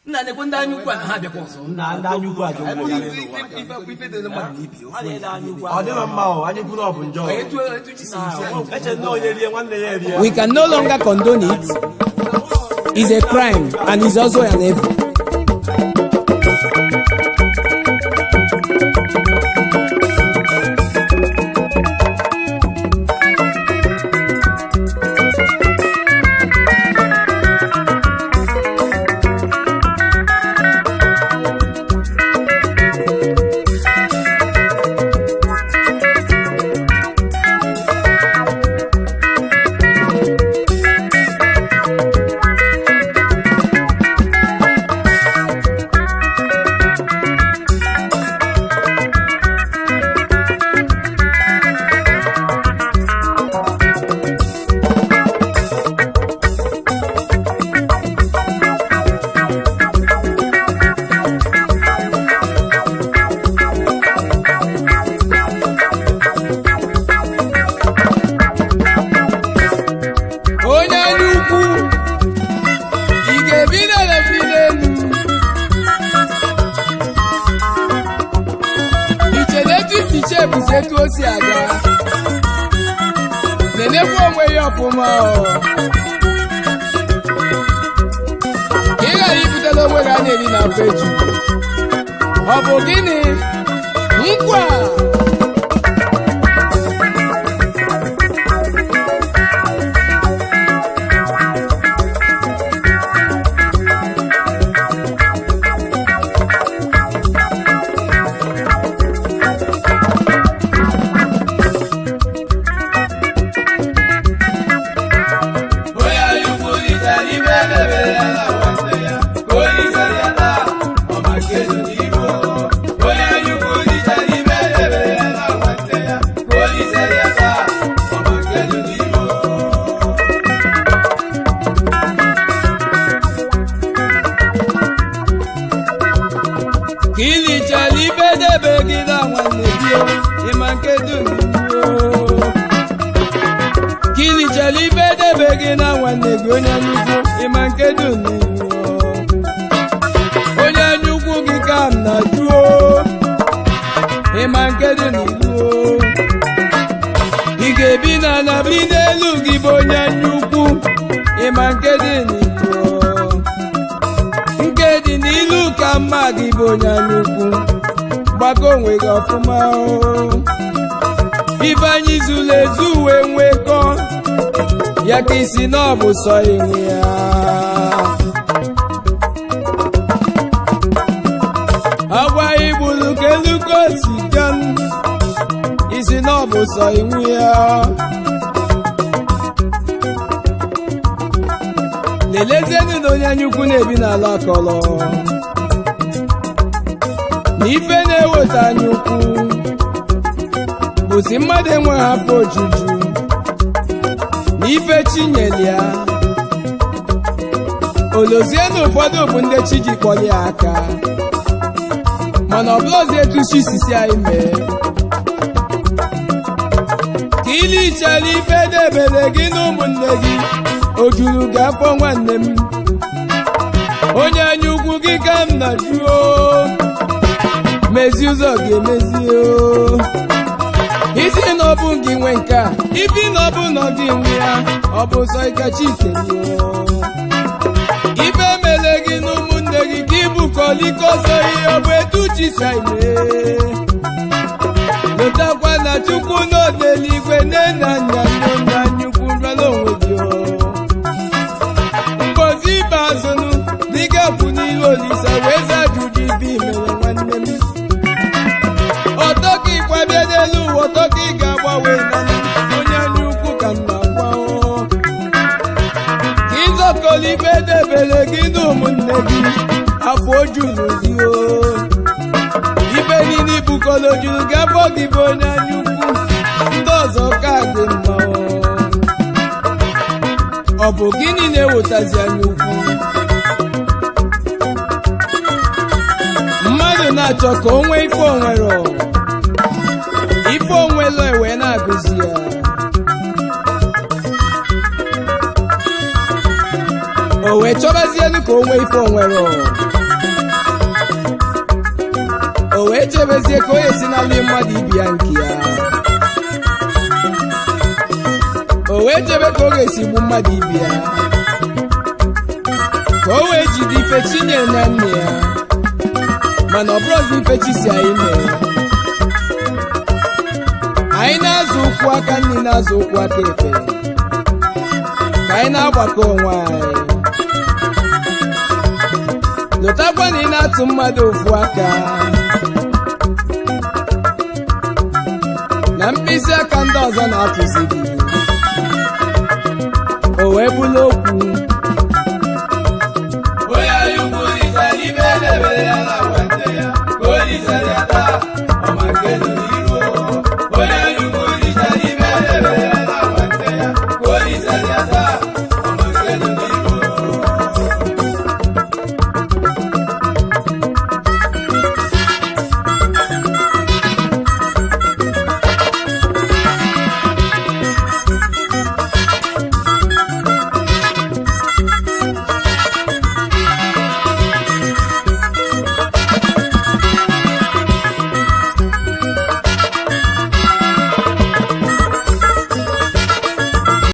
Nna, nekwe ndị anya ukwu a na ha abịakwa ọzọ. Nna, ndị anya ukwu ajọ Anyị onwe ya. bụrụ ife ife dị mmadụ na ibi ofu onye. Ọ dịghị mma o, anya ukwu na ọ bụ njọ. Etu chi si si anyị. Eche na onye rie, nwanne ya erie. We can no longer condone it. It's a crime and it's also an evil. Onye anya ukwu, ị ga-ebi n'elebi n'elu iche na etu isi chebuzi etu o si aga, nenekwa onwe ya ọfụma ọ. Ka ị ghara ibutela onwe gị a na-eri na afọ eju. Ọ bụ gịnị nkwa? Onye anya ukwu richara ibe edebere ya na nwanne ya, ka onye isere ya taa, ọ maka edu n'igbo. Onye anya ukwu richara ibe edebere ya na nwanne ya, ka onye isere ya taa, ọ maka edu n'igbo. Ka ilichara ibe debe gị na nwanne gị o, ịma nke dum o. Ka ilichara ibe debe gị na nwanne gị, onye anya ukwu, ịma nke dum o. Onye anya ukwu, gị ka m na-ajụ o, ịma nke dị n'ilu o. Ị ga-ebi na ala biri n'elu gị bụ onye anya ukwu, ịma nke dị n'ilu o. Nke dị n'ilu ka mma gị bụ onye anya ukwu, gbakọ onwe gị ọfụma o. Ife anyị zuru ezu wee nwekọ ya ka isi na ọ bụ sọ inwe ya. Agwa igburu ka elu ka o si kan isi na ọ bụ sọ inwe ya. Lelezienụ na onye anya ukwu na-ebi n'ala akọlọ na ife na-eweta anya ukwu bụzi mmadụ enweghị afọ ojuju na ife chinyere ya. Olozie na ụfọdụ bụ ndị chi ji kpọrọ ya aka, mana ọ bụrụzi etu chi sisi anyị mee ka ilichala ife debere gị na ụmụnne gị o juru gị afọ. Nwanne m, onye anya ukwu, gị ka m na jụọ, mezi ụzọ ga-emezi o. Isi na ọ bụ gị nwe nke a, ibi na ọ bụ na ọ gị nwe ya, ọ bụ sọ ịkacha ikelie ife mele gị na ụmụnne gị ka ịbụ kọlikọsọ ihe ọ bụ etu chi si mee. Lotakwa na Chukwu n'odeligwe nne na nna nne anyukwu rụọla onwe gị o. Mbozi ikpeazụnụ dịga kwụ n'ilu Olisa wee zaa ajụjụ ibe imere. Nwanne m, ọtọ ka ịkwabịa n'elu ụwa, ọtọ ka ị ga-agbanwe na onye anya ukwu ka m na-agwa o. Ka ịzọkọrọ ife debere gị na ụmụnne gị, afọ ojuru gị o. Ife niile ibukọrọ juru gị afọ, gị bụ onye anya ukwu, ndị ọzọ ka dị mma o. Ọ bụ gịnị na-ewetazi anya ukwu? Mmadụ na-achọ ka o nwee ife onwere, ife onwere wee na-agụzi ya. O wee chọbazielu ka o nwee ife onwere. Wee chebezie ka o esi n'ala mmadụ ibi ya nke ya. O wee chebe ka ọ ga-esi gbu mmadụ ibi ya, ka o wee jide ife chinye na nne ya. Mana ọ bụrụzi ife chi si anyị mee. Anyị na-azụ ụkwụ aka nri, na-azụ ụkwụ aka ekpe, ka anyị na-agbakọ onwe anyị. Lụtakwa na ị na-atụ mmadụ ofu aka na mkpịsị aka ndị ọzọ na-atụzi gị. O wee bụrụ okwu.